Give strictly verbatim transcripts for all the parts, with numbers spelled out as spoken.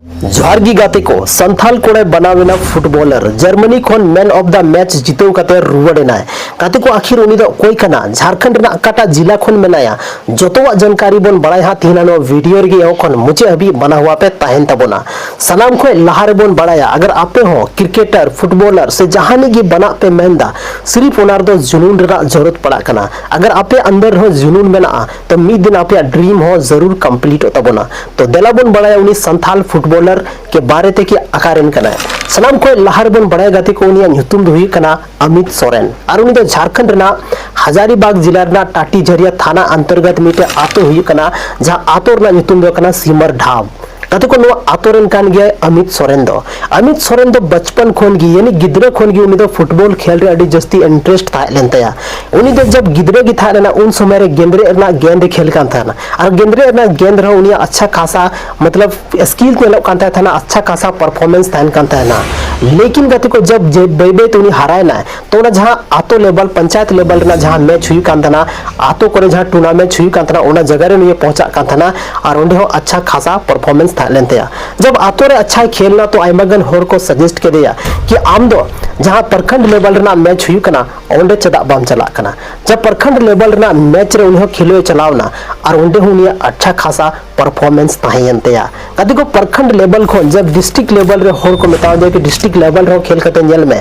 ᱡᱚᱦᱟᱨ ᱜᱮ ᱜᱟᱛᱮ ᱠᱚ, ᱥᱟᱱᱛᱷᱟᱞ ᱠᱚᱲᱟᱭ ᱵᱮᱱᱟᱣ ᱮᱱᱟ ᱯᱷᱩᱴᱵᱚᱞᱟᱨ, ᱡᱟᱨᱢᱟᱱᱤ ᱠᱷᱚᱱ ᱢᱮᱱ ᱚᱯᱷ ᱫᱟ ᱢᱮᱪ ᱡᱤᱛᱟᱹᱣ ᱠᱟᱛᱮ ᱨᱩᱣᱟᱹᱲ ᱮᱱᱟᱭ᱾ ᱜᱟᱛᱮ ᱠᱚ, ᱟᱹᱠᱷᱤᱨ ᱩᱱᱤ ᱫᱚ ᱚᱠᱚᱭ ᱠᱟᱱᱟ? ᱡᱷᱟᱲᱠᱷᱚᱸᱰ ᱨᱮᱱᱟᱜ ᱚᱠᱟᱴᱟᱜ ᱡᱤᱞᱟ ᱠᱷᱚᱱ ᱢᱮᱱᱟᱭᱟ? ᱡᱚᱛᱚᱣᱟᱜ ᱡᱟᱱᱠᱟᱨᱤ ᱵᱚᱱ ᱵᱟᱲᱟᱭᱟ ᱦᱟᱸᱜ ᱛᱮᱦᱮᱧ ᱱᱚᱣᱟ ᱵᱷᱤᱰᱤᱭᱳ ᱨᱮᱜᱮ᱾ ᱮᱦᱚᱵ ᱠᱷᱚᱱ ᱢᱩᱪᱟᱹᱫ ᱦᱟᱹᱵᱤᱡ ᱵᱟᱱᱟ ᱦᱩᱭᱟ ᱯᱮ ᱛᱟᱦᱮᱱ ᱛᱟᱵᱚᱱᱟ᱾ ᱥᱟᱱᱟᱢ ᱠᱷᱚᱱ ᱞᱟᱦᱟ ᱨᱮᱵᱚᱱ ᱵᱟᱲᱟᱭᱟ, ᱟᱜᱟᱨ ᱟᱯᱮ ᱦᱚᱸ ᱠᱨᱤᱠᱮᱴᱟᱨ, ᱯᱷᱩᱴᱵᱚᱞᱟᱨ ᱥᱮ ᱡᱟᱦᱟᱱᱤᱡ ᱜᱮ ᱵᱮᱱᱟᱜ ᱯᱮ ᱢᱮᱱᱫᱟ, ᱥᱤᱨᱤᱯ ᱚᱱᱟ ᱨᱮᱫᱚ ᱡᱩᱱᱩᱱ ᱨᱮᱱᱟᱜ ᱡᱟᱹᱨᱩᱲ ᱯᱟᱲᱟᱜ ᱠᱟᱱᱟ᱾ ᱟᱜᱟᱨ ᱟᱯᱮ ᱟᱱᱫᱟᱨ ᱨᱮᱦᱚᱸ ᱡᱩᱱᱩᱱ ᱢᱮᱱᱟᱜᱼᱟ, ᱛᱚ ᱢᱤᱫ ᱫᱤᱱ ᱟᱯᱮᱭᱟᱜ ᱰᱨᱤᱢ ᱦᱚᱸ ᱡᱟᱹᱨᱩᱲ ᱠᱚᱢᱯᱞᱤᱴᱚᱜ ᱛᱟᱵᱚᱱᱟ᱾ ᱛᱚ ᱫᱮᱞᱟ ᱵᱚᱱ ᱵᱟᱲᱟᱭᱟ ᱩᱱᱤ ᱥᱟᱱᱛᱷᱟᱞ ᱯᱷᱩᱴᱵᱚᱞᱟᱨ ᱠᱮ ᱵᱟᱨᱮ ᱛᱮ ᱠᱤ ᱚᱠᱟᱨᱮᱱ ᱠᱟᱱᱟᱭ᱾ ᱥᱟᱱᱟᱢ ᱠᱷᱚᱱ ᱞᱟᱦᱟ ᱨᱮᱵᱚᱱ ᱵᱟᱲᱟᱭᱟ ᱜᱟᱛᱮ ᱠᱚ, ᱩᱱᱤᱭᱟᱜ ᱧᱩᱛᱩᱢ ᱫᱚ ᱦᱩᱭᱩᱜ ᱠᱟᱱᱟ ᱟᱢᱤᱛ ᱥᱚᱨᱮᱱ᱾ ᱟᱨ ᱩᱱᱤ ᱫᱚ ᱡᱷᱟᱲᱠᱷᱚᱸᱰ ᱨᱮᱱᱟᱜ ᱦᱟᱡᱟᱨᱤᱵᱟᱜᱽ ᱡᱤᱞᱟ ᱨᱮᱱᱟᱜ ᱴᱟᱴᱤ ᱡᱷᱟᱨᱤᱭᱟ ᱛᱷᱟᱱᱟ ᱚᱱᱛᱚᱨᱜᱚᱛ ᱢᱤᱫᱴᱮᱡ ᱟᱛᱳ ᱦᱩᱭᱩᱜ ᱠᱟᱱᱟ, ᱡᱟᱦᱟᱸ ᱟᱛᱳ ᱨᱮᱱᱟᱜ ᱧᱩᱛᱩᱢ ᱫᱚ ᱠᱟᱱᱟ ᱥᱤᱢᱟᱨ ᱰᱷᱟᱵ᱾ ᱜᱟᱛᱮ ᱠᱚ, ᱱᱚᱣᱟ ᱟᱛᱳ ᱨᱮᱱ ᱠᱟᱱ ᱜᱮᱭᱟᱭ ᱟᱢᱤᱛ ᱥᱚᱨᱮᱱ ᱫᱚ᱾ ᱟᱢᱤᱛ ᱥᱚᱨᱮᱱ ᱫᱚ ᱵᱟᱪᱯᱚᱱ ᱠᱷᱚᱱ ᱜᱮ, ᱭᱟᱱᱤ ᱜᱤᱫᱽᱨᱟᱹ ᱠᱷᱚᱱ ᱜᱮ ᱩᱱᱤ ᱫᱚ ᱯᱷᱩᱴᱵᱚᱞ ᱠᱷᱮᱞ ᱨᱮ ᱟᱹᱰᱤ ᱡᱟᱹᱥᱛᱤ ᱤᱱᱴᱟᱨᱮᱥᱴ ᱛᱟᱦᱮᱸ ᱞᱮᱱ ᱛᱟᱭᱟ᱾ ᱩᱱᱤ ᱫᱚ ᱡᱟᱵ ᱜᱤᱫᱽᱨᱟᱹ ᱜᱮ ᱛᱟᱦᱮᱸ ᱞᱮᱱᱟ, ᱩᱱ ᱥᱚᱢᱚᱭ ᱨᱮ ᱜᱮᱸᱫᱽᱨᱮᱡ ᱨᱮᱱᱟᱜ ᱜᱮᱸᱫ ᱮ ᱠᱷᱮᱞ ᱠᱟᱱ ᱛᱟᱦᱮᱱᱟ᱾ ᱟᱨ ᱜᱮᱸᱫᱽᱨᱮᱡ ᱨᱮᱱᱟᱜ ᱜᱮᱸᱫ ᱨᱮᱦᱚᱸ ᱩᱱᱤᱭᱟᱜ ᱟᱪᱪᱷᱟ ᱠᱷᱟᱥᱟ, ᱢᱚᱛᱞᱚᱵ, ᱥᱠᱤᱞ ᱧᱮᱞᱚᱜ ᱠᱟᱱ ᱛᱟᱦᱮᱸ ᱛᱟᱦᱮᱱᱟ, ᱟᱪᱪᱷᱟ ᱠᱷᱟᱥᱟ ᱯᱟᱨᱯᱷᱚᱨᱢᱮᱱᱥ ᱛᱟᱦᱮᱱ ᱠᱟᱱ ᱛᱟᱦᱮᱱᱟ᱾ ᱞᱮᱠᱤᱱ ᱜᱟᱛᱮ ᱠᱚ, ᱡᱟᱵ ᱡᱮ ᱵᱟᱹᱭ ᱵᱟᱹᱭ ᱛᱮ ᱩᱱᱤ ᱦᱟᱨᱟᱭᱮᱱᱟᱭ, ᱛᱚ ᱚᱱᱟ ᱡᱟᱦᱟᱸ ᱟᱛᱳ ᱞᱮᱵᱮᱞ, ᱯᱚᱧᱪᱟᱭᱮᱛ ᱞᱮᱵᱮᱞ ᱨᱮᱱᱟᱜ ᱡᱟᱦᱟᱸ ᱢᱮᱪ ᱦᱩᱭᱩᱜ ᱠᱟᱱ ᱛᱟᱦᱮᱱᱟ, ᱟᱛᱳ ᱠᱚᱨᱮ ᱡᱟᱦᱟᱸ ᱴᱩᱨᱱᱟᱢᱮᱱᱴ ᱦᱩᱭᱩᱜ ᱠᱟᱱ ᱛᱟᱦᱮᱱᱟ, ᱚᱱᱟ ᱡᱟᱭᱜᱟ ᱨᱮ ᱱᱩᱭᱮ ᱯᱚᱦᱚᱸᱪᱟᱜ ᱠᱟᱱ ᱛᱟᱦᱮᱱᱟ᱾ ᱟᱨ ᱚᱸᱰᱮ ᱦᱚᱸ ᱟᱪᱪᱷᱟ ᱠᱷᱟᱥᱟ ᱯᱟᱨᱯᱷᱚᱨᱢᱮᱱᱥ ᱛᱟᱦᱮᱸ ᱞᱮᱱ ᱛᱟᱭᱟ᱾ ᱡᱟᱵ ᱟᱛᱳ ᱨᱮ ᱟᱪᱪᱷᱟᱭ ᱠᱷᱮᱞ ᱮᱱᱟ, ᱛᱚ ᱟᱭᱢᱟ ᱜᱟᱱ ᱦᱚᱲ ᱠᱚ ᱥᱟᱡᱮᱥᱴ ᱠᱮᱫᱮᱭᱟ ᱠᱤ ᱟᱢ ᱫᱚ ᱡᱟᱦᱟᱸ ᱯᱨᱚᱠᱷᱚᱸᱰ ᱞᱮᱵᱮᱞ ᱨᱮᱱᱟᱜ ᱢᱮᱪ ᱦᱩᱭᱩᱜ ᱠᱟᱱᱟ, ᱚᱸᱰᱮ ᱪᱮᱫᱟᱜ ᱵᱟᱢ ᱪᱟᱞᱟᱜ ᱠᱟᱱᱟ? ᱡᱟᱵ ᱯᱨᱚᱠᱷᱚᱸᱰ ᱞᱮᱵᱮᱞ ᱨᱮᱱᱟᱜ ᱢᱮᱪ ᱨᱮ ᱩᱱᱤ ᱦᱚᱸ ᱠᱷᱮᱞᱳᱭ ᱪᱟᱞᱟᱣ ᱮᱱᱟ, ᱟᱨ ᱚᱸᱰᱮ ᱦᱚᱸ ᱩᱱᱤᱭᱟᱜ ᱟᱪᱪᱷᱟ ᱠᱷᱟᱥᱟ ᱯᱟᱨᱯᱷᱚᱨᱢᱮᱱᱥ ᱛᱟᱦᱮᱸᱭᱮᱱ ᱛᱟᱭᱟ᱾ ᱜᱟᱛᱮ ᱠᱚ, ᱯᱨᱚᱠᱷᱚᱸᱰ ᱞᱮᱵᱮᱞ ᱠᱷᱚᱱ ᱡᱟᱵ ᱰᱤᱥᱴᱨᱤᱠᱴ ᱞᱮᱵᱮᱞ ᱨᱮ ᱦᱚᱲ ᱠᱚ ᱢᱮᱛᱟᱣ ᱫᱮᱭᱟ ᱠᱤ ᱰᱤᱥᱴᱨᱤᱠᱴ ᱞᱮᱵᱮᱞ ᱨᱮᱦᱚᱸ ᱠᱷᱮᱞ ᱠᱟᱛᱮ ᱧᱮᱞ ᱢᱮ᱾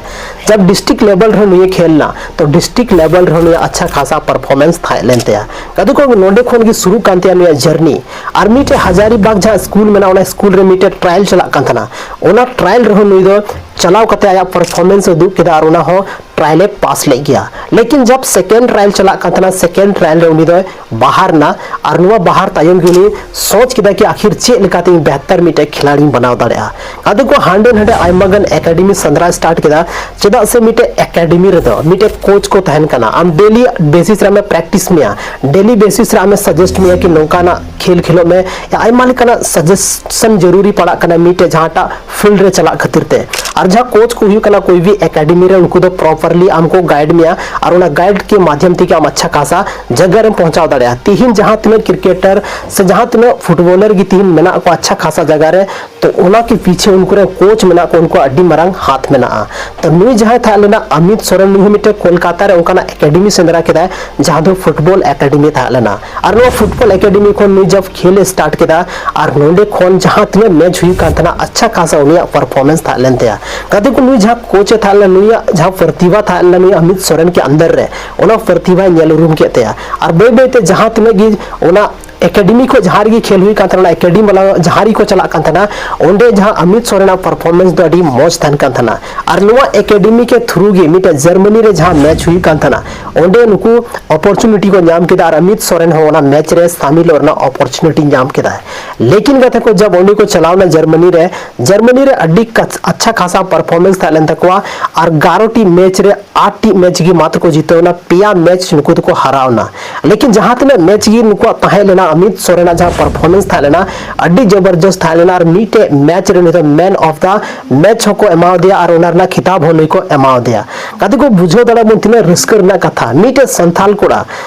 ᱡᱟᱵ ᱰᱤᱥᱴᱨᱤᱠᱴ ᱞᱮᱵᱮᱞ ᱨᱮᱦᱚᱸ ᱱᱩᱭᱮ ᱠᱷᱮᱞ ᱮᱱᱟ, ᱛᱚ ᱰᱤᱥᱴᱨᱤᱠᱴ ᱞᱮᱵᱮᱞ ᱨᱮᱦᱚᱸ ᱱᱩᱭᱟᱜ ᱟᱪᱪᱷᱟ ᱠᱷᱟᱥᱟ ᱯᱟᱨᱯᱷᱚᱨᱢᱮᱱᱥ ᱛᱟᱦᱮᱸ ᱞᱮᱱ ᱛᱟᱭᱟ᱾ ᱜᱟᱛᱮ ᱠᱚ, ᱱᱚᱸᱰᱮ ᱠᱷᱚᱱ ᱜᱮ ᱥᱩᱨᱩᱜ ᱠᱟᱱ ᱛᱟᱭᱟ ᱱᱩᱭᱟᱜ ᱡᱟᱨᱱᱤ᱾ ᱟᱨ ᱢᱤᱫᱴᱮᱡ ᱦᱟᱡᱟᱨᱤᱵᱟᱜᱽ ᱡᱟᱦᱟᱸ ᱥᱠᱩᱞ ᱢᱮᱱᱟᱜᱼᱟ, ᱚᱱᱟ ᱥᱠᱩᱞ ᱨᱮ ᱢᱤᱫᱴᱮᱡ ᱴᱨᱟᱭᱟᱞ ᱪᱟᱞᱟᱜ ᱠᱟᱱ ᱛᱟᱦᱮᱱᱟ᱾ ᱚᱱᱟ ᱴᱨᱟᱭᱟᱞ ᱨᱮᱦᱚᱸ ᱱᱩᱭ ᱫᱚ ᱪᱟᱞᱟᱣ ᱠᱟᱛᱮ ᱟᱭᱟᱜ ᱯᱟᱨᱯᱷᱚᱨᱢᱮᱱᱥ ᱮ ᱩᱫᱩᱜ ᱠᱮᱫᱟ, ᱟᱨ ᱚᱱᱟ ᱦᱚᱸ ᱴᱨᱟᱭᱟᱞ ᱮ ᱯᱟᱥ ᱞᱮᱫ ᱜᱮᱭᱟ᱾ ᱞᱮᱠᱤᱱ ᱡᱟᱵ ᱥᱮᱠᱮᱱᱰ ᱴᱨᱟᱭᱟᱞ ᱪᱟᱞᱟᱜ ᱠᱟᱱ ᱛᱟᱦᱮᱱᱟ, ᱥᱮᱠᱮᱱᱰ ᱴᱨᱟᱭᱟᱞ ᱨᱮ ᱩᱱᱤ ᱫᱚᱭ ᱵᱟᱦᱟᱨ ᱮᱱᱟ᱾ ᱟᱨ ᱱᱚᱣᱟ ᱵᱟᱦᱟᱨ ᱛᱟᱭᱚᱢ ᱜᱮ ᱩᱱᱤ ᱥᱚᱪ ᱠᱮᱫᱟ ᱠᱤ ᱟᱠᱷᱤᱨ ᱪᱮᱫ ᱞᱮᱠᱟᱛᱮ ᱤᱧ ᱵᱮᱦᱛᱟᱨ ᱢᱤᱫᱴᱮᱡ ᱠᱷᱤᱞᱟᱲᱤᱧ ᱵᱮᱱᱟᱣ ᱫᱟᱲᱮᱭᱟᱜᱼᱟ᱾ ᱟᱫᱚ ᱠᱚ ᱦᱟᱸᱰᱮ ᱱᱟᱰᱮ ᱟᱭᱢᱟ ᱜᱟᱱ ᱮᱠᱟᱰᱮᱢᱤ ᱥᱮᱸᱫᱽᱨᱟ ᱥᱴᱟᱨᱴ ᱠᱮᱫᱟ, ᱪᱮᱫᱟᱜ ᱥᱮ ᱢᱤᱫᱴᱮᱡ ᱮᱠᱟᱰᱮᱢᱤ ᱨᱮᱫᱚ ᱢᱤᱫᱴᱮᱡ ᱠᱳᱪ ᱠᱚ ᱛᱟᱦᱮᱱ ᱠᱟᱱᱟ, ᱟᱢ ᱰᱮᱞᱤ ᱵᱮᱥᱤᱥ ᱨᱮ ᱟᱢᱮ ᱯᱨᱮᱠᱴᱤᱥ ᱢᱮᱭᱟ, ᱰᱮᱞᱤ ᱵᱮᱥᱤᱥ ᱨᱮ ᱟᱢᱮ ᱥᱟᱡᱮᱥᱴ ᱢᱮᱭᱟ ᱠᱤ ᱱᱚᱝᱠᱟᱱᱟᱜ ᱠᱷᱮᱞ ᱠᱷᱮᱞᱚᱜ ᱢᱮ, ᱟᱭᱢᱟ ᱞᱮᱠᱟᱱᱟᱜ ᱥᱟᱡᱮᱥᱚᱱ ᱡᱟᱹᱨᱩᱨᱤ ᱯᱟᱲᱟᱜ ᱠᱟᱱᱟ ᱢᱤᱫᱴᱮᱡ ᱡᱟᱦᱟᱸᱴᱟᱜ ᱯᱷᱤᱞᱰ ᱨᱮ ᱪᱟᱞᱟᱜ ᱠᱷᱟᱹᱛᱤᱨ ᱛᱮ᱾ ᱟᱨ ᱡᱟᱦᱟᱸ ᱠᱳᱪ ᱠᱚ ᱦᱩᱭᱩᱜ ᱠᱟᱱᱟ ᱠᱳᱭ ᱵᱷᱤ ᱮᱠᱟᱰᱮᱢᱤ ᱨᱮ, ᱩᱱᱠᱩ ᱫᱚ ᱯᱨᱚᱯᱟᱨᱞᱤ ᱟᱢ ᱠᱚ ᱜᱟᱭᱤᱰ ᱢᱮᱭᱟ, ᱟᱨ ᱚᱱᱟ ᱜᱟᱭᱤᱰ ᱠᱮ ᱢᱟᱫᱷᱭᱚᱢ ᱛᱮᱜᱮ ᱟᱢ ᱟᱪᱪᱷᱟ ᱠᱷᱟᱥᱟ ᱡᱟᱭᱜᱟ ᱨᱮᱢ ᱯᱚᱦᱚᱸᱪᱟᱣ ᱫᱟᱲᱮᱭᱟᱜᱼᱟ᱾ ᱛᱤᱦᱤᱧ ᱡᱟᱦᱟᱸ ᱛᱤᱱᱟᱹᱜ ᱠᱨᱤᱠᱮᱴᱟᱨ ᱥᱮ ᱡᱟᱦᱟᱸ ᱛᱤᱱᱟᱹᱜ ᱯᱷᱩᱴᱵᱚᱞᱟᱨ ᱜᱮ ᱛᱤᱦᱤᱧ ᱢᱮᱱᱟᱜ ᱠᱚᱣᱟ ᱟᱪᱪᱷᱟ ᱠᱷᱟᱥᱟ ᱡᱟᱭᱜᱟ ᱨᱮ, ᱛᱚ ᱚᱱᱟ ᱠᱮ ᱯᱤᱪᱷᱮ ᱩᱱᱠᱩ ᱨᱮᱱ ᱠᱳᱪ ᱢᱮᱱᱟᱜ ᱠᱚ, ᱩᱱᱠᱩᱣᱟᱜ ᱟᱹᱰᱤ ᱢᱟᱨᱟᱝ ᱦᱟᱛ ᱢᱮᱱᱟᱜᱼᱟ᱾ ᱛᱚ ᱱᱩᱭ ᱡᱟᱦᱟᱸᱭ ᱛᱟᱦᱮᱸ ᱞᱮᱱᱟ ᱟᱢᱤᱛ ᱥᱚᱨᱮᱱ, ᱱᱩᱭ ᱦᱚᱸ ᱢᱤᱫᱴᱮᱱ ᱠᱳᱞᱠᱟᱛᱟ ᱨᱮ ᱚᱱᱠᱟᱱᱟᱜ ᱮᱠᱟᱰᱮᱢᱤ ᱥᱮᱸᱫᱽᱨᱟ ᱠᱮᱫᱟᱭ, ᱡᱟᱦᱟᱸ ᱫᱚ ᱯᱷᱩᱴᱵᱚᱞ ᱮᱠᱟᱰᱮᱢᱤ ᱛᱟᱦᱮᱸ ᱞᱮᱱᱟ᱾ ᱟᱨ ᱱᱚᱣᱟ ᱯᱷᱩᱴᱵᱚᱞ ᱮᱠᱟᱰᱮᱢᱤ ᱠᱷᱚᱱ ᱱᱩᱭ ᱡᱟᱵ ᱠᱷᱮᱞ ᱮ ᱥᱴᱟᱨᱴ ᱠᱮᱫᱟ, ᱟᱨ ᱱᱚᱸᱰᱮ ᱠᱷᱚᱱ ᱡᱟᱦᱟᱸ ᱛᱤᱱᱟᱹᱜ ᱢᱮᱪ ᱦᱩᱭᱩᱜ ᱠᱟᱱ ᱛᱟᱦᱮᱱᱟ, ᱟᱪᱪᱷᱟ ᱠᱷᱟᱥᱟ ᱩᱱᱤᱭᱟᱜ ᱯᱟᱨᱯᱷᱚᱨᱢᱮᱱᱥ ᱛᱟᱦᱮᱸ ᱞᱮᱱ ᱛᱟᱭᱟ᱾ ᱜᱟᱛᱮ ᱠᱚ, ᱱᱩᱭ ᱡᱟᱦᱟᱸ ᱠᱳᱪ ᱮ ᱛᱟᱦᱮᱸ ᱞᱮᱱᱟ, ᱱᱩᱭᱟᱜ ᱡᱟᱦᱟᱸ ᱯᱨᱚᱛᱤᱵᱷᱟ ᱛᱟᱦᱮᱸ ᱞᱮᱱᱟ ᱱᱩᱭ ᱟᱢᱤᱛ ᱥᱚᱨᱮᱱ ᱠᱮ ᱟᱱᱫᱟᱨ ᱨᱮ, ᱚᱱᱟ ᱯᱨᱚᱛᱤᱵᱷᱟᱭ ᱧᱮᱞ ᱩᱨᱩᱢ ᱠᱮᱫ ᱛᱟᱭᱟ᱾ ᱟᱨ ᱵᱟᱹᱭ ᱵᱟᱹᱭ ᱛᱮ ᱡᱟᱦᱟᱸ ᱛᱤᱱᱟᱹᱜ ᱜᱮ ᱚᱱᱟ ᱮᱠᱟᱰᱮᱢᱤ ᱠᱷᱚᱱ ᱡᱟᱦᱟᱸ ᱨᱮᱜᱮ ᱠᱷᱮᱞ ᱦᱩᱭᱩᱜ ᱠᱟᱱ ᱛᱟᱦᱮᱱᱟ, ᱮᱠᱟᱰᱮᱢᱤ ᱵᱟᱞᱟ ᱡᱟᱦᱟᱸ ᱨᱮᱜᱮ ᱠᱚ ᱪᱟᱞᱟᱜ ᱠᱟᱱ ᱛᱟᱦᱮᱱᱟ, ᱚᱸᱰᱮ ᱡᱟᱦᱟᱸ ᱟᱢᱤᱛ ᱥᱚᱨᱮᱱᱟᱜ ᱯᱟᱨᱯᱷᱚᱨᱢᱮᱱᱥ ᱫᱚ ᱟᱹᱰᱤ ᱢᱚᱡᱽ ᱛᱟᱦᱮᱱ ᱠᱟᱱ ᱛᱟᱦᱮᱱᱟ᱾ ᱟᱨ ᱱᱚᱣᱟ ᱮᱠᱟᱰᱮᱢᱤ ᱠᱮ ᱛᱷᱨᱩ ᱜᱮ ᱢᱤᱫᱴᱮᱱ ᱡᱟᱨᱢᱟᱱᱤ ᱨᱮ ᱡᱟᱦᱟᱸ ᱢᱮᱪ ᱦᱩᱭᱩᱜ ᱠᱟᱱ ᱛᱟᱦᱮᱱᱟ, ᱚᱸᱰᱮ ᱱᱩᱠᱩ ᱚᱯᱚᱨᱪᱩᱱᱤᱴᱤ ᱠᱚ ᱧᱟᱢ ᱠᱮᱫᱟ ᱟᱨ ᱟᱢᱤᱛ ᱥᱚᱨᱮᱱ ᱦᱚᱸ ᱚᱱᱟ ᱢᱮᱪ ᱨᱮ ᱥᱟᱢᱤᱞᱚᱜ ᱨᱮᱱᱟᱜ ᱚᱯᱚᱨᱪᱩᱱᱤᱴᱤ ᱧᱟᱢ ᱠᱮᱫᱟᱭ᱾ ᱞᱮᱠᱤᱱ ᱜᱟᱛᱮ ᱠᱚ, ᱡᱟᱵ ᱚᱸᱰᱮ ᱠᱚ ᱪᱟᱞᱟᱣᱱᱟ ᱡᱟᱨᱢᱟᱱᱤ ᱨᱮ, ᱡᱟᱨᱢᱟᱱᱤ ᱨᱮ ᱟᱹᱰᱤ ᱠᱟᱪ-, ᱟᱪᱪᱷᱟ ᱠᱷᱟᱥᱟ ᱯᱟᱨᱯᱷᱚᱨᱢᱮᱱᱥ ᱛᱟᱦᱮᱸ ᱞᱮᱱ ᱛᱟᱠᱚᱣᱟ ᱟᱨ ᱜᱟᱨᱚ ᱴᱤ ᱢᱮᱪ ᱨᱮ ᱟᱴ ᱴᱤ ᱢᱮᱪ ᱜᱮ ᱢᱟᱛᱨᱚ ᱠᱚ ᱡᱤᱛᱟᱹᱣ ᱮᱱᱟ, ᱯᱮᱭᱟ ᱢᱮᱪ ᱱᱩᱠᱩ ᱫᱚᱠᱚ ᱦᱟᱨᱟᱣ ᱮᱱᱟ᱾ ᱞᱮᱠᱤᱱ ᱡᱟᱦᱟᱸ ᱛᱤᱱᱟᱹᱜ ᱢᱮᱪ ᱜᱮ ᱱᱩᱠᱩᱣᱟᱜ ᱛᱟᱦᱮᱸ ᱞᱮᱱᱟ, ᱟᱢᱤᱛ ᱥᱚᱨᱮᱱᱟᱜ ᱡᱟᱦᱟᱸ ᱯᱟᱨᱯᱷᱚᱨᱢᱮᱱᱥ ᱛᱟᱦᱮᱸ ᱞᱮᱱᱟ, ᱟᱹᱰᱤ ᱡᱚᱵᱚᱨᱡᱚᱥᱛ ᱛᱟᱦᱮᱸ ᱞᱮᱱᱟ᱾ ᱟᱨ ᱢᱤᱫᱴᱮᱡ ᱢᱮᱪ ᱨᱮ ᱱᱩᱭ ᱫᱚ ᱢᱮᱱ ᱚᱯᱷ ᱫᱟ ᱢᱮᱪ ᱦᱚᱸᱠᱚ ᱮᱢᱟᱣ ᱫᱮᱭᱟ ᱟᱨ ᱚᱱᱟ ᱨᱮᱱᱟᱜ ᱠᱷᱤᱛᱟᱵ ᱦᱚᱸ ᱱᱩᱭ ᱠᱚ ᱮᱢᱟᱣ ᱫᱮᱭᱟ᱾ ᱜᱟᱛᱮ ᱠᱚ, ᱵᱩᱡᱷᱟᱹᱣ ᱫᱟᱲᱮᱭᱟᱜ ᱵᱚᱱ ᱛᱤᱱᱟᱹᱜ ᱨᱟᱹᱥᱠᱟᱹ ᱨᱮᱱᱟᱜ ᱠᱟᱛᱷᱟ, ᱢᱤᱫᱴᱮᱡ ᱥᱟᱱᱛᱷᱟᱞ ᱠᱚᱲᱟ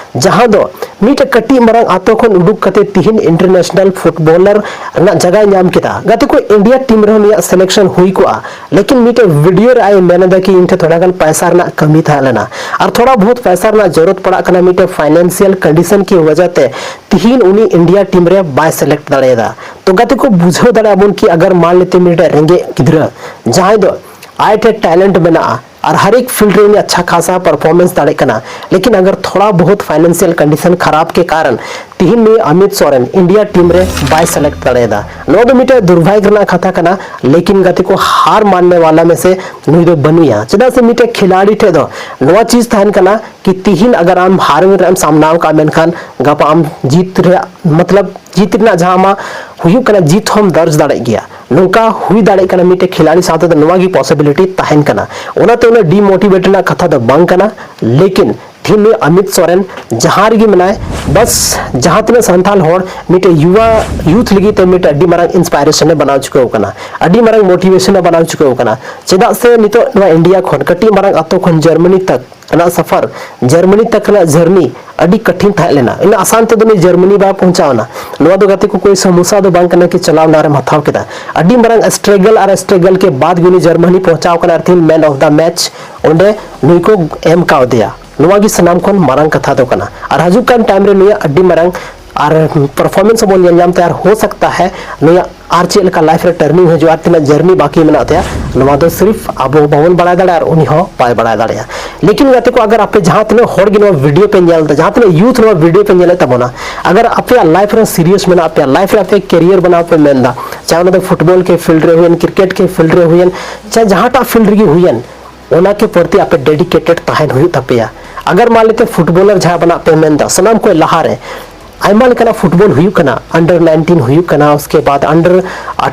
ᱡᱟᱦᱟᱸ ᱫᱚ ᱢᱤᱫᱴᱮᱡ ᱠᱟᱹᱴᱤᱡ ᱢᱟᱨᱟᱝ ᱟᱛᱳ ᱠᱷᱚᱱ ᱩᱰᱩᱠ ᱠᱟᱛᱮ ᱛᱤᱦᱤᱧ ᱤᱱᱴᱟᱨᱱᱮᱥᱱᱟᱞ ᱯᱷᱩᱴᱵᱚᱞᱟᱨ ᱨᱮᱱᱟᱜ ᱡᱟᱭᱜᱟᱭ ᱧᱟᱢ ᱠᱮᱫᱟ᱾ ᱜᱟᱛᱮ ᱠᱚ, ᱤᱱᱰᱤᱭᱟ ᱴᱤᱢ ᱨᱮᱦᱚᱸ ᱱᱩᱭᱟᱜ ᱥᱤᱞᱮᱠᱥᱚᱱ ᱦᱩᱭ ᱠᱚᱜᱼᱟ, ᱞᱮᱠᱤᱱ ᱢᱤᱫᱴᱮᱡ ᱵᱷᱤᱰᱤᱭᱳ ᱨᱮ ᱟᱡ ᱢᱮᱱ ᱮᱫᱟ ᱠᱤ ᱤᱧ ᱴᱷᱮᱱ ᱛᱷᱚᱲᱟ ᱜᱟᱱ ᱯᱟᱭᱥᱟ ᱨᱮᱱᱟᱜ ᱠᱟᱹᱢᱤ ᱛᱟᱦᱮᱸ ᱞᱮᱱᱟ ᱟᱨ ᱛᱷᱚᱲᱟ ᱵᱚᱦᱩᱛ ᱯᱟᱭᱥᱟ ᱨᱮᱱᱟᱜ ᱡᱚᱨᱩᱨᱟᱛ ᱯᱟᱲᱟᱜ ᱠᱟᱱᱟ ᱢᱤᱫᱴᱮᱡ ᱯᱷᱟᱭᱱᱮᱱᱥᱤᱭᱟᱞ ᱠᱚᱱᱰᱤᱥᱚᱱ ᱠᱤ ᱣᱟᱡᱟ ᱛᱮ ᱛᱤᱦᱤᱧ ᱩᱱᱤ ᱤᱱᱰᱤᱭᱟ ᱴᱤᱢ ᱨᱮ ᱵᱟᱭ ᱥᱤᱞᱮᱠᱴ ᱫᱟᱲᱮᱭᱟᱫᱟ᱾ ᱛᱚ ᱜᱟᱛᱮ ᱠᱚ, ᱵᱩᱡᱷᱟᱹᱣ ᱫᱟᱲᱮᱭᱟᱜ ᱵᱚᱱ ᱠᱤ ᱟᱜᱟᱨ ᱢᱟᱱ ᱞᱮᱛᱮ ᱢᱤᱫᱴᱮᱡ ᱨᱮᱸᱜᱮᱡ ᱜᱤᱫᱽᱨᱟᱹ ᱡᱟᱦᱟᱸᱭ ᱫᱚ ᱟᱡ ᱴᱷᱮᱱ ᱴᱮᱞᱮᱱᱴ ᱢᱮᱱᱟᱜᱼᱟ ᱟᱨ ᱦᱟᱨ ᱮᱠ ᱯᱷᱤᱞᱰ ᱨᱮ ᱩᱱᱤ ᱟᱪᱪᱷᱟ ᱠᱷᱟᱥᱟ ᱯᱟᱨᱯᱷᱚᱨᱢᱮᱱᱥ ᱫᱟᱲᱮᱭᱟᱜ ᱠᱟᱱᱟ, ᱞᱮᱠᱤᱱ ᱟᱜᱟᱨ ᱛᱷᱚᱲᱟ ᱵᱚᱦᱩᱛ ᱯᱷᱟᱭᱱᱮᱱᱥᱤᱭᱟᱞ ᱠᱚᱱᱰᱤᱥᱚᱱ ᱠᱷᱟᱨᱟᱯ ᱠᱮ ᱠᱟᱨᱚᱱ ᱛᱤᱦᱤᱧ ᱱᱩᱭ ᱟᱢᱤᱛ ᱥᱚᱨᱮᱱ ᱤᱱᱰᱤᱭᱟ ᱴᱤᱢ ᱨᱮ ᱵᱟᱭ ᱥᱤᱞᱮᱠᱴ ᱫᱟᱲᱮᱭᱟᱫᱟ᱾ ᱱᱚᱣᱟ ᱫᱚ ᱢᱤᱫᱴᱮᱡ ᱫᱩᱨᱵᱷᱟᱜᱽ ᱨᱮᱱᱟᱜ ᱠᱟᱛᱷᱟ ᱠᱟᱱᱟ, ᱞᱮᱠᱤᱱ ᱜᱟᱛᱮ ᱠᱚ, ᱦᱟᱨ ᱢᱟᱱᱱᱮ ᱣᱟᱞᱟ ᱢᱮ ᱥᱮ ᱱᱩᱭ ᱫᱚ ᱵᱟᱹᱱᱩᱭᱟ᱾ ᱪᱮᱫᱟᱜ ᱥᱮ ᱢᱤᱫᱴᱮᱡ ᱠᱷᱤᱞᱟᱲᱤ ᱴᱷᱮᱡ ᱫᱚ ᱱᱚᱣᱟ ᱪᱤᱡᱽ ᱛᱟᱦᱮᱱ ᱠᱟᱱᱟ ᱠᱤ ᱛᱤᱦᱤᱧ ᱟᱜᱟᱨ ᱟᱢ ᱦᱟᱨ ᱨᱮᱢ ᱥᱟᱢᱱᱟᱣ ᱠᱟᱜᱼᱟ, ᱢᱮᱱᱠᱷᱟᱱ ᱜᱟᱯᱟ ᱟᱢ ᱡᱤᱛ ᱨᱮᱭᱟᱜ, ᱢᱚᱛᱞᱚᱵ, ᱡᱤᱛ ᱨᱮᱱᱟᱜ ᱡᱟᱦᱟᱸ ᱟᱢᱟᱜ ᱦᱩᱭᱩᱜ ᱠᱟᱱᱟ, ᱡᱤᱛ ᱦᱚᱸᱢ ᱫᱟᱨᱡᱽ ᱫᱟᱲᱮᱭᱟᱜ ᱜᱮᱭᱟ᱾ ᱱᱚᱝᱠᱟ ᱦᱩᱭ ᱫᱟᱲᱮᱭᱟᱜ ᱠᱟᱱᱟ, ᱢᱤᱫᱴᱮᱡ ᱠᱷᱤᱞᱟᱲᱤ ᱥᱟᱶᱛᱮ ᱫᱚ ᱱᱚᱣᱟ ᱜᱮ ᱯᱚᱥᱤᱵᱤᱞᱤᱴᱤ ᱛᱟᱦᱮᱱ ᱠᱟᱱᱟ᱾ ᱚᱱᱟᱛᱮ ᱩᱱᱟᱹᱜ ᱰᱤᱢᱳᱴᱤᱵᱷᱮᱴ ᱨᱮᱱᱟᱜ ᱠᱟᱛᱷᱟ ᱫᱚ ᱵᱟᱝ ᱠᱟᱱᱟ, ᱞᱮᱠᱤᱱ ᱛᱤᱦᱤᱧ ᱱᱩᱭ ᱟᱢᱤᱛ ᱥᱚᱨᱮᱱ ᱡᱟᱦᱟᱸ ᱨᱮᱜᱮ ᱢᱮᱱᱟᱭ, ᱵᱟᱥ ᱡᱟᱦᱟᱸ ᱛᱤᱱᱟᱹᱜ ᱥᱟᱱᱛᱟᱲ ᱦᱚᱲ ᱢᱤᱫᱴᱮᱡ ᱭᱩᱣᱟ ᱭᱩᱛᱷ ᱞᱟᱹᱜᱤᱫ ᱛᱮ ᱢᱤᱫᱴᱮᱡ ᱟᱹᱰᱤ ᱢᱟᱨᱟᱝ ᱤᱱᱥᱯᱟᱭᱨᱮᱥᱚᱱ ᱮ ᱵᱮᱱᱟᱣ ᱪᱩᱠᱟᱹᱣ ᱠᱟᱱᱟ, ᱟᱹᱰᱤ ᱢᱟᱨᱟᱝ ᱢᱳᱴᱤᱵᱷᱮᱥᱚᱱ ᱮ ᱵᱮᱱᱟᱣ ᱪᱩᱠᱟᱹᱣ ᱠᱟᱱᱟ᱾ ᱪᱮᱫᱟᱜ ᱥᱮ ᱱᱤᱛᱚᱜ ᱱᱚᱣᱟ ᱤᱱᱰᱤᱭᱟ ᱠᱷᱚᱱ ᱠᱟᱹᱴᱤᱡ ᱢᱟᱨᱟᱝ ᱟᱛᱳ ᱠᱷᱚᱱ ᱡᱟᱨᱢᱟᱱᱤ ᱛᱟᱠ ᱨᱮᱱᱟᱜ ᱥᱟᱯᱷᱟᱨ, ᱡᱟᱨᱢᱟᱱᱤ ᱛᱟᱠ ᱨᱮᱱᱟᱜ ᱡᱟᱨᱱᱤ ᱟᱹᱰᱤ ᱠᱟᱴᱷᱤᱱ ᱛᱟᱦᱮᱸ ᱞᱮᱱᱟ᱾ ᱤᱱᱟᱹ ᱟᱥᱟᱱ ᱛᱮᱫᱚ ᱱᱩᱭ ᱡᱟᱨᱢᱟᱱᱤ ᱵᱟᱭ ᱯᱳᱸᱪᱷᱟᱣ ᱮᱱᱟ᱾ ᱱᱚᱣᱟ ᱫᱚ ᱜᱟᱛᱮ ᱠᱚ ᱠᱳᱭ ᱥᱚᱢᱚᱥᱥᱟ ᱫᱚ ᱵᱟᱝ ᱠᱟᱱᱟ ᱠᱤ ᱪᱟᱞᱟᱣ ᱱᱟᱨᱮᱢ ᱦᱟᱛᱟᱣ ᱠᱮᱫᱟ᱾ ᱟᱹᱰᱤ ᱢᱟᱨᱟᱝ ᱥᱴᱨᱟᱜᱚᱞ ᱟᱨ ᱥᱴᱨᱟᱜᱚᱞ ᱠᱮ ᱵᱟᱫ ᱜᱮ ᱩᱱᱤ ᱡᱟᱨᱢᱟᱱᱤ ᱯᱳᱸᱪᱷᱟᱣ ᱠᱟᱱᱟ ᱟᱨ ᱛᱮᱦᱮᱧ ᱢᱮᱱ ᱚᱯᱷ ᱫᱟ ᱢᱮᱪ ᱚᱸᱰᱮ ᱱᱩᱭ ᱠᱚ ᱮᱢ ᱠᱟᱣᱫᱮᱭᱟ᱾ ᱱᱚᱣᱟ ᱜᱮ ᱥᱟᱱᱟᱢ ᱠᱷᱚᱱ ᱢᱟᱨᱟᱝ ᱠᱟᱛᱷᱟ ᱫᱚ ᱠᱟᱱᱟ᱾ ᱟᱨ ᱦᱤᱡᱩᱜ ᱠᱟᱱ ᱴᱟᱭᱤᱢ ᱨᱮ ᱱᱩᱭᱟᱜ ᱟᱹᱰᱤ ᱢᱟᱨᱟᱝ ᱟᱨ ᱯᱟᱨᱯᱷᱚᱨᱢᱮᱱᱥ ᱵᱚᱱ ᱧᱮᱞ ᱧᱟᱢ ᱛᱟᱭᱟ, ᱟᱨ ᱦᱳ ᱥᱟᱠᱛᱟ ᱦᱟᱭ ᱱᱩᱭᱟᱜ ᱟᱨ ᱪᱮᱫ ᱞᱮᱠᱟ ᱞᱟᱭᱤᱯᱷ ᱨᱮ ᱴᱟᱨᱱᱤᱝ ᱦᱤᱡᱩᱜᱼᱟ ᱟᱨ ᱛᱤᱱᱟᱹᱜ ᱡᱟᱨᱱᱤ ᱵᱟᱹᱠᱤ ᱢᱮᱱᱟᱜ ᱛᱟᱭᱟ, ᱱᱚᱣᱟ ᱫᱚ ᱥᱤᱨᱯᱷ ᱟᱵᱚ ᱵᱟᱵᱚᱱ ᱵᱟᱲᱟᱭ ᱫᱟᱲᱮᱭᱟᱜᱼᱟ ᱟᱨ ᱩᱱᱤ ᱦᱚᱸ ᱵᱟᱭ ᱵᱟᱲᱟᱭ ᱫᱟᱲᱮᱭᱟᱜᱼᱟ᱾ ᱞᱮᱠᱤᱱ ᱜᱟᱛᱮ ᱠᱚ, ᱟᱜᱟᱨ ᱟᱯᱮ ᱡᱟᱦᱟᱸ ᱛᱤᱱᱟᱹᱜ ᱦᱚᱲ ᱜᱮ ᱱᱚᱣᱟ ᱵᱷᱤᱰᱤᱭᱳ ᱯᱮ ᱧᱮᱞ ᱮᱫᱟ, ᱡᱟᱦᱟᱸ ᱛᱤᱱᱟᱹᱜ ᱭᱩᱛᱷ ᱱᱚᱣᱟ ᱵᱷᱤᱰᱤᱭᱳ ᱯᱮ ᱧᱮᱞᱮᱫ ᱛᱟᱵᱚᱱᱟ, ᱟᱜᱟᱨ ᱟᱯᱮᱭᱟᱜ ᱞᱟᱭᱤᱯᱷ ᱨᱮ ᱥᱤᱨᱤᱭᱟᱥ ᱢᱮᱱᱟᱜ ᱯᱮᱭᱟ, ᱞᱟᱭᱤᱯᱷ ᱨᱮ ᱟᱯᱮ ᱠᱮᱨᱤᱭᱟᱨ ᱵᱮᱱᱟᱣ ᱯᱮ ᱢᱮᱱᱫᱟ, ᱪᱟᱦᱮ ᱚᱱᱟ ᱫᱚ ᱯᱷᱩᱴᱵᱚᱞ ᱠᱮ ᱯᱷᱤᱞᱰ ᱨᱮ ᱦᱩᱭᱮᱱ, ᱠᱨᱤᱠᱮᱴ ᱠᱮ ᱯᱷᱤᱞᱰ ᱨᱮ ᱦᱩᱭᱮᱱ, ᱪᱟᱦᱮ ᱡᱟᱦᱟᱸᱴᱟᱜ ᱯᱷᱤᱞᱰ ᱨᱮᱜᱮ ᱦᱩᱭᱮᱱ, ᱚᱱᱟ ᱠᱮ ᱯᱨᱚᱛᱤ ᱟᱯᱮ ᱰᱮᱰᱤᱠᱮᱴᱮᱰ ᱛᱟᱦᱮᱱ ᱦᱩᱭᱩᱜ ᱛᱟᱯᱮᱭᱟ᱾ ᱟᱜᱟᱨ ᱢᱟᱱ ᱞᱮᱛᱮ ᱯᱷᱩᱴᱵᱚᱞᱟᱨ ᱡᱟᱦᱟᱸ ᱵᱮᱱᱟᱜ ᱯᱮ ᱢᱮᱱᱫᱟ, ᱥᱟᱱᱟᱢ ᱠᱷᱚᱱ ᱞᱟᱦᱟᱨᱮ ᱟᱭᱢᱟ ᱞᱮᱠᱟᱱᱟᱜ ᱯᱷᱩᱴᱵᱚᱞ ᱦᱩᱭᱩᱜ ᱠᱟᱱᱟ, ᱟᱱᱰᱟᱨ ᱱᱟᱭᱤᱱᱴᱤᱱ ᱦᱩᱭᱩᱜ ᱠᱟᱱᱟ, ᱩᱥᱠᱮ ᱵᱟᱫ ᱟᱱᱰᱟᱨ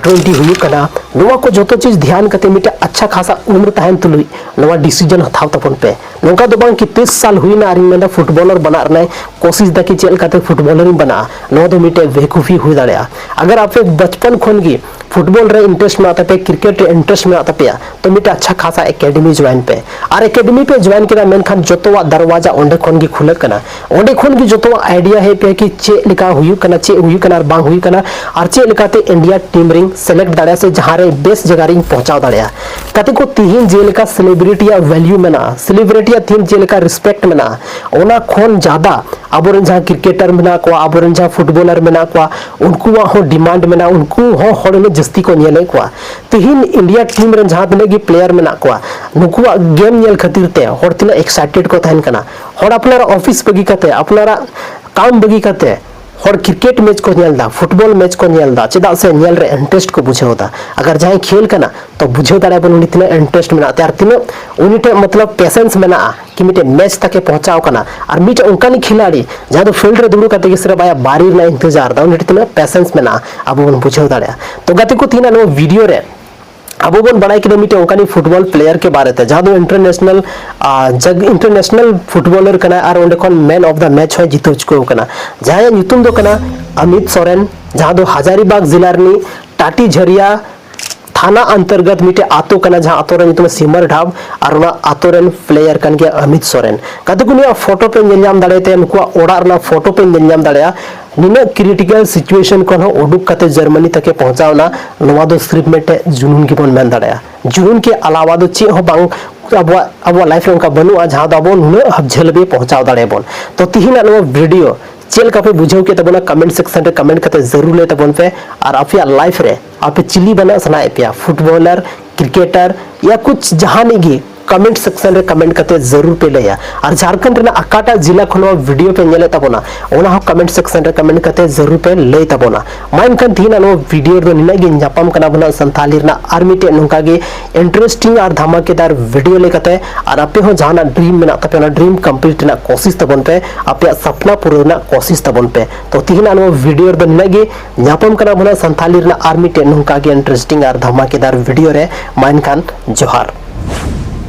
ᱴᱩᱭᱮᱱᱴᱤ ᱦᱩᱭᱩᱜ ᱠᱟᱱᱟ᱾ ᱱᱚᱣᱟ ᱠᱚ ᱡᱚᱛᱚ ᱪᱤᱡᱽ ᱫᱷᱮᱭᱟᱱ ᱠᱟᱛᱮ ᱢᱤᱫᱴᱮᱱ ᱟᱪᱪᱷᱟ ᱠᱷᱟᱥᱟ ᱩᱢᱨ ᱛᱟᱦᱮᱱ ᱛᱩᱞᱩᱡ ᱱᱚᱣᱟ ᱰᱤᱥᱤᱡᱚᱱ ᱦᱟᱛᱟᱣ ᱛᱟᱵᱚᱱ ᱯᱮ᱾ ᱱᱚᱝᱠᱟ ᱫᱚ ᱵᱟᱝ ᱠᱤ ᱛᱤᱥ ᱥᱟᱞ ᱦᱩᱭᱱᱟ ᱟᱨ ᱤᱧ ᱢᱮᱱᱫᱟ ᱯᱷᱩᱴᱵᱚᱞᱟᱨ ᱵᱮᱱᱟᱜ ᱨᱮᱱᱟᱜ ᱠᱳᱥᱤᱥ ᱫᱟ ᱠᱤ ᱪᱮᱫ ᱞᱮᱠᱟᱛᱮ ᱯᱷᱩᱴᱵᱚᱞᱟᱨ ᱤᱧ ᱵᱮᱱᱟᱜᱼᱟ, ᱱᱚᱣᱟ ᱫᱚ ᱢᱤᱫᱴᱮᱡ ᱵᱮᱣᱠᱩᱯᱷᱤ ᱦᱩᱭ ᱫᱟᱲᱮᱭᱟᱜᱼᱟ᱾ ᱟᱜᱟᱨ ᱟᱯᱮ ᱵᱟᱪᱯᱚᱱ ᱠᱷᱚᱱ ᱜᱮ ᱯᱷᱩᱴᱵᱚᱞ ᱨᱮ ᱤᱱᱴᱟᱨᱮᱥᱴ ᱢᱮᱱᱟᱜ ᱛᱟᱯᱮᱭᱟ, ᱠᱨᱤᱠᱮᱴ ᱨᱮ ᱤᱱᱴᱟᱨᱮᱥᱴ ᱢᱮᱱᱟᱜ ᱛᱟᱯᱮᱭᱟ, ᱛᱚ ᱢᱤᱫᱴᱮᱱ ᱟᱪᱪᱷᱟ ᱠᱷᱟᱥᱟ ᱮᱠᱟᱰᱮᱢᱤ ᱡᱚᱭᱮᱱ ᱯᱮ᱾ ᱟᱨ ᱮᱠᱟᱰᱮᱢᱤ ᱯᱮ ᱡᱚᱭᱮᱱ ᱠᱮᱫᱟ, ᱢᱮᱱᱠᱷᱟᱱ ᱡᱚᱛᱚᱣᱟᱜ ᱫᱟᱨᱣᱟᱡᱟ ᱚᱸᱰᱮ ᱠᱷᱚᱱ ᱜᱮ ᱠᱷᱩᱞᱟᱹᱜ ᱠᱟᱱᱟ᱾ ᱚᱸᱰᱮ ᱠᱷᱚᱱ ᱜᱮ ᱡᱚᱛᱚᱣᱟᱜ ᱟᱭᱰᱤᱭᱟ ᱦᱮᱡ ᱯᱮᱭᱟ ᱠᱤ ᱪᱮᱫ ᱞᱮᱠᱟ ᱦᱩᱭᱩᱜ ᱠᱟᱱᱟ, ᱪᱮᱫ ᱦᱩᱭᱩᱜ ᱠᱟᱱᱟ ᱟᱨ ᱵᱟᱝ ᱦᱩᱭᱩᱜ ᱠᱟᱱᱟ, ᱟᱨ ᱪᱮᱫ ᱞᱮᱠᱟᱛᱮ ᱤᱱᱰᱤᱭᱟ ᱴᱤᱢ ᱨᱤᱧ ᱥᱤᱞᱮᱠᱴ ᱫᱟᱲᱮᱭᱟᱜᱼᱟ ᱥᱮ ᱡᱟᱦᱟᱸ ᱨᱮ ᱵᱮᱥ ᱡᱟᱭᱜᱟ ᱨᱤᱧ ᱯᱳᱸᱪᱷᱟᱣ ᱫᱟᱲᱮᱭᱟᱜᱼᱟ᱾ ᱜᱟᱛᱮ ᱠᱚ, ᱛᱤᱦᱤᱧ ᱡᱮᱞᱮᱠᱟ ᱥᱮᱞᱤᱵᱨᱤᱴᱤᱭᱟᱜ ᱵᱷᱮᱞᱭᱩ ᱢᱮᱱᱟᱜᱼᱟ, ᱥᱮᱞᱤᱵᱨᱤᱴᱤᱭᱟᱜ ᱛᱤᱦᱤᱧ ᱡᱮᱞᱮᱠᱟ ᱨᱮᱥᱯᱮᱠᱴ ᱢᱮᱱᱟᱜᱼᱟ, ᱚᱱᱟ ᱠᱷᱚᱱ ᱡᱟᱫᱟ ᱟᱵᱚᱨᱮᱱ ᱡᱟᱦᱟᱸ ᱠᱨᱤᱠᱮᱴᱟᱨ ᱢᱮᱱᱟᱜ ᱠᱚᱣᱟ, ᱟᱵᱚᱨᱮᱱ ᱡᱟᱦᱟᱸ ᱯᱷᱩᱴᱵᱚᱞᱟᱨ ᱢᱮᱱᱟᱜ ᱠᱚᱣᱟ, ᱩᱱᱠᱩᱣᱟᱜ ᱦᱚᱸ ᱰᱤᱢᱟᱱᱰ ᱢᱮᱱᱟᱜᱼᱟ, ᱩᱱᱠᱩ ᱦᱚᱸ ᱦᱚᱲ ᱩᱱᱟᱹᱜ ᱡᱟᱹᱥᱛᱤ ᱠᱚ ᱧᱮᱞᱮᱫ ᱠᱚᱣᱟ᱾ ᱛᱤᱦᱤᱧ ᱤᱱᱰᱤᱭᱟ ᱴᱤᱢ ᱨᱮᱱ ᱡᱟᱦᱟᱸ ᱛᱤᱱᱟᱹᱜ ᱜᱮ ᱯᱞᱮᱭᱟᱨ ᱢᱮᱱᱟᱜ ᱠᱚᱣᱟ, ᱱᱩᱠᱩᱣᱟᱜ ᱜᱮᱢ ᱧᱮᱞ ᱠᱷᱟᱹᱛᱤᱨ ᱛᱮ ᱦᱚᱲ ᱛᱤᱱᱟᱹᱜ ᱮᱠᱥᱟᱭᱴᱮᱰ ᱠᱚ ᱛᱟᱦᱮᱱ ᱠᱟᱱᱟ᱾ ᱦᱚᱲ ᱟᱯᱱᱟᱨᱟᱜ ᱚᱯᱷᱤᱥ ᱵᱟᱹᱜᱤ ᱠᱟᱛᱮ, ᱟᱯᱱᱟᱨᱟᱜ ᱠᱟᱢ ᱵᱟᱹᱜᱤ ᱠᱟᱛᱮ, ᱦᱚᱲ ᱠᱨᱤᱠᱮᱴ ᱢᱮᱪ ᱠᱚ ᱧᱮᱞ ᱮᱫᱟ, ᱯᱷᱩᱴᱵᱚᱞ ᱢᱮᱪ ᱠᱚ ᱧᱮᱞ ᱮᱫᱟ, ᱪᱮᱫᱟᱜ ᱥᱮ ᱧᱮᱞ ᱨᱮ ᱤᱱᱴᱟᱨᱮᱥᱴ ᱠᱚ ᱵᱩᱡᱷᱟᱹᱣ ᱮᱫᱟ᱾ ᱟᱜᱟᱨ ᱡᱟᱦᱟᱸᱭ ᱠᱷᱮᱞ ᱠᱟᱱᱟ, ᱛᱚ ᱵᱩᱡᱷᱟᱹᱣ ᱫᱟᱲᱮᱭᱟᱜᱼᱟ ᱵᱚᱱ ᱩᱱᱤ ᱛᱤᱱᱟᱹᱜ ᱤᱱᱴᱟᱨᱮᱥᱴ ᱢᱮᱱᱟᱜ ᱛᱟᱭᱟ ᱟᱨ ᱛᱤᱱᱟᱹᱜ ᱩᱱᱤ ᱴᱷᱮᱱ ᱢᱚᱛᱞᱚᱵ ᱯᱮᱥᱮᱱᱥ ᱢᱮᱱᱟᱜᱼᱟ ᱠᱤ ᱢᱤᱫᱴᱮᱱ ᱢᱮᱪ ᱛᱟᱠᱮ ᱯᱳᱸᱪᱷᱟᱣ ᱠᱟᱱᱟ᱾ ᱟᱨ ᱢᱤᱫᱴᱮᱱ ᱚᱱᱠᱟᱱᱤᱡ ᱠᱷᱤᱞᱟᱲᱤ ᱡᱟᱦᱟᱸ ᱫᱚ ᱯᱷᱤᱞᱰ ᱨᱮ ᱫᱩᱲᱩᱵ ᱠᱟᱛᱮ ᱜᱮ ᱥᱤᱨᱯᱷ ᱟᱭᱟᱜ ᱵᱟᱨᱤ ᱨᱮᱱᱟᱜ ᱤᱱᱛᱮᱡᱟᱨ ᱮᱫᱟ, ᱩᱱᱤ ᱴᱷᱮᱱ ᱛᱤᱱᱟᱹᱜ ᱯᱮᱥᱮᱱᱥ ᱢᱮᱱᱟᱜᱼᱟ, ᱟᱵᱚ ᱵᱚᱱ ᱵᱩᱡᱷᱟᱹᱣ ᱫᱟᱲᱮᱭᱟᱜᱼᱟ᱾ ᱛᱚ ᱜᱟᱛᱮ ᱠᱚ, ᱛᱮᱦᱮᱧᱟᱜ ᱱᱚᱣᱟ ᱵᱷᱤᱰᱤᱭᱳ ᱨᱮ ᱟᱵᱚ ᱵᱚᱱ ᱵᱟᱲᱟᱭ ᱠᱮᱫᱟ ᱢᱤᱫᱴᱮᱱ ᱚᱱᱠᱟᱱᱤᱡ ᱯᱷᱩᱴᱵᱚᱞ ᱯᱞᱮᱭᱟᱨ ᱠᱮ ᱵᱟᱨᱮ ᱛᱮ, ᱡᱟᱦᱟᱸ ᱫᱚ ᱤᱱᱴᱟᱨᱱᱮᱥᱱᱟᱞ, ᱟᱨ, ᱡᱟᱜ-, ᱤᱱᱴᱟᱨᱱᱮᱥᱱᱟᱞ ᱯᱷᱩᱴᱵᱚᱞᱟᱨ ᱠᱟᱱᱟᱭ ᱟᱨ ᱚᱸᱰᱮ ᱠᱷᱚᱱ ᱢᱮᱱ ᱚᱯᱷ ᱫᱟ ᱢᱮᱪ ᱦᱚᱸᱭ ᱡᱤᱛᱟᱹᱣ ᱪᱩᱠᱟᱹᱣ ᱠᱟᱱᱟ, ᱡᱟᱦᱟᱸᱭᱟᱜ ᱧᱩᱛᱩᱢ ᱫᱚ ᱠᱟᱱᱟ ᱟᱢᱤᱛ ᱥᱚᱨᱮᱱ, ᱡᱟᱦᱟᱸ ᱫᱚ ᱦᱟᱡᱟᱨᱤᱵᱟᱜᱽ ᱡᱮᱞᱟ ᱨᱤᱱᱤᱡ ᱴᱟᱴᱤ ᱡᱷᱟᱹᱨᱤᱭᱟ ᱚᱱᱟ ᱚᱱᱛᱚᱨᱜᱚᱛ ᱢᱤᱫᱴᱮᱡ ᱟᱛᱳ ᱠᱟᱱᱟ, ᱡᱟᱦᱟᱸ ᱟᱛᱳ ᱨᱮᱱ ᱧᱩᱛᱩᱢ ᱥᱤᱢᱟᱨ ᱰᱷᱟᱵ, ᱟᱨ ᱚᱱᱟ ᱟᱛᱳ ᱨᱮᱱ ᱯᱞᱮᱭᱟᱨ ᱠᱟᱱ ᱜᱮᱭᱟ ᱚᱢᱤᱛ ᱥᱚᱨᱮᱱ᱾ ᱜᱟᱛᱮ ᱠᱚ, ᱱᱩᱭᱟᱜ ᱯᱷᱳᱴᱳ ᱯᱮ ᱧᱮᱞ ᱧᱟᱢ ᱫᱟᱲᱮᱭᱟᱛᱟᱭᱟ, ᱱᱩᱠᱩᱣᱟᱜ ᱚᱲᱟᱜ ᱨᱮᱱᱟᱜ ᱯᱷᱳᱴᱳ ᱯᱮ ᱧᱮᱞ ᱧᱟᱢ ᱫᱟᱲᱮᱭᱟᱜᱼᱟ᱾ ᱱᱤᱱᱟᱹᱜ ᱠᱨᱤᱴᱤᱠᱟᱞ ᱥᱤᱪᱩᱭᱮᱥᱚᱱ ᱠᱷᱚᱱ ᱦᱚᱸ ᱩᱰᱩᱠ ᱠᱟᱛᱮ ᱡᱟᱨᱢᱟᱱᱤ ᱛᱟᱠᱮ ᱯᱚᱦᱚᱸᱪᱟᱣ ᱮᱱᱟ᱾ ᱱᱚᱣᱟ ᱫᱚ ᱥᱤᱨᱯ ᱢᱤᱫᱴᱮᱡ ᱡᱩᱱᱩᱱ ᱜᱮᱵᱚᱱ ᱢᱮᱱ ᱫᱟᱲᱮᱭᱟᱜᱼᱟ᱾ ᱡᱩᱱᱩᱱ ᱠᱮ ᱟᱞᱟᱣᱟ ᱫᱚ ᱪᱮᱫ ᱦᱚᱸ ᱵᱟᱝ ᱟᱵᱚᱣᱟᱜ, ᱟᱵᱚᱣᱟᱜ ᱞᱟᱭᱤᱯᱷ ᱨᱮ ᱚᱱᱠᱟ ᱵᱟᱹᱱᱩᱜᱼᱟ, ᱡᱟᱦᱟᱸ ᱫᱚ ᱟᱵᱚ ᱱᱩᱱᱟᱹᱜ ᱡᱷᱟᱹᱞ ᱦᱟᱹᱵᱤᱡ ᱯᱚᱦᱚᱸᱪᱟᱣ ᱫᱟᱲᱮᱭᱟᱵᱚᱱ᱾ ᱛᱚ, ᱛᱤᱦᱤᱧᱟᱜ ᱱᱚᱣᱟ ᱵᱷᱤᱰᱤᱭᱳ ᱪᱮᱫ ᱞᱮᱠᱟ ᱯᱮ ᱵᱩᱡᱷᱟᱹᱣ ᱠᱮᱫ ᱛᱟᱵᱚᱱᱟ? ᱠᱚᱢᱮᱱᱴ ᱥᱮᱠᱥᱚᱱ ᱨᱮ ᱠᱚᱢᱮᱱᱴ ᱠᱟᱛᱮ ᱡᱟᱹᱨᱩᱲ ᱞᱟᱹᱭ ᱛᱟᱵᱚᱱ ᱯᱮ᱾ ᱟᱨ ᱟᱯᱮᱭᱟᱜ ᱞᱟᱭᱤᱯᱷ ᱨᱮ ᱟᱯᱮ ᱪᱤᱞᱤ ᱵᱮᱱᱟᱜ ᱥᱟᱱᱟᱭᱮᱫ ᱯᱮᱭᱟ, ᱯᱷᱩᱴᱵᱚᱞᱟᱨ, ᱠᱨᱤᱠᱮᱴᱟᱨ, ᱭᱟ ᱠᱩᱪ ᱡᱟᱦᱟᱱᱤᱡ ᱜᱮ, ᱠᱚᱢᱮᱱᱴ ᱥᱮᱠᱥᱚᱱ ᱨᱮ ᱠᱚᱢᱮᱱᱴ ᱠᱟᱛᱮ ᱡᱟᱹᱨᱩᱲ ᱯᱮ ᱞᱟᱹᱭᱟ᱾ ᱟᱨ ᱡᱷᱟᱲᱠᱷᱚᱸᱰ ᱨᱮᱱᱟᱜ ᱚᱠᱟᱴᱟᱜ ᱡᱤᱞᱟ ᱠᱷᱚᱱ ᱱᱚᱣᱟ ᱵᱷᱤᱰᱤᱭᱳ ᱯᱮ ᱧᱮᱞᱮᱫ ᱛᱟᱵᱚᱱᱟ, ᱚᱱᱟ ᱦᱚᱸ ᱠᱚᱢᱮᱱᱴ ᱥᱮᱠᱥᱚᱱ ᱨᱮ ᱠᱚᱢᱮᱱᱴ ᱠᱟᱛᱮ ᱡᱟᱹᱨᱩᱲ ᱯᱮ ᱞᱟᱹᱭ ᱛᱟᱵᱚᱱᱟ᱾ ᱢᱟ ᱮᱱᱠᱷᱟᱱ ᱛᱤᱦᱤᱧᱟᱜ ᱱᱚᱣᱟ ᱵᱷᱤᱰᱤᱭᱳ ᱨᱮᱫᱚ ᱱᱤᱱᱟᱹᱜ ᱜᱮ᱾ ᱧᱟᱯᱟᱢ ᱠᱟᱱᱟ ᱵᱚᱱ ᱦᱟᱸᱜ ᱥᱟᱱᱛᱷᱟᱞᱤ ᱨᱮᱱᱟᱜ ᱟᱨ ᱢᱤᱫᱴᱮᱡ ᱱᱚᱝᱠᱟ ᱜᱮ ᱤᱱᱴᱟᱨᱮᱥᱴᱤᱝ ᱟᱨ ᱫᱷᱟᱢᱟᱠᱮᱫᱟᱨ ᱵᱷᱤᱰᱤᱭᱳ ᱞᱮᱠᱟᱛᱮ᱾ ᱟᱨ ᱟᱯᱮ ᱦᱚᱸ ᱡᱟᱦᱟᱱᱟᱜ ᱰᱨᱤᱢ ᱢᱮᱱᱟᱜ ᱛᱟᱯᱮ, ᱚᱱᱟ ᱰᱨᱤᱢ ᱠᱚᱢᱯᱞᱤᱴ ᱨᱮᱱᱟᱜ ᱠᱳᱥᱤᱥ ᱛᱟᱵᱚᱱ ᱯᱮ, ᱟᱯᱮᱭᱟᱜ ᱥᱟᱯᱱᱟ ᱯᱩᱨᱟᱹᱣ ᱨᱮᱱᱟᱜ ᱠᱳᱥᱤᱥ ᱛᱟᱵᱚᱱ ᱯᱮ᱾ ᱛᱚ, ᱛᱤᱦᱤᱧᱟᱜ ᱱᱚᱣᱟ ᱵᱷᱤᱰᱤᱭᱳ ᱨᱮᱫᱚ ᱱᱤᱱᱟᱹᱜ ᱜᱮ᱾ ᱧᱟᱯᱟᱢ ᱠᱟᱱᱟ ᱵᱚᱱ ᱦᱟᱸᱜ ᱥᱟᱱᱛᱷᱟᱞᱤ ᱨᱮᱱᱟᱜ ᱟᱨ ᱢᱤᱫᱴᱮᱡ ᱱᱚᱝᱠᱟ ᱜᱮ ᱤᱱᱴᱟᱨᱮᱥᱴᱤᱝ ᱟᱨ ᱫᱷᱟᱢᱟᱠᱮᱫᱟᱨ ᱵᱷᱤᱰᱤᱭᱳ ᱨᱮ᱾ ᱢᱟ ᱮᱱᱠᱷᱟᱱ ᱡᱚᱦᱟᱨ᱾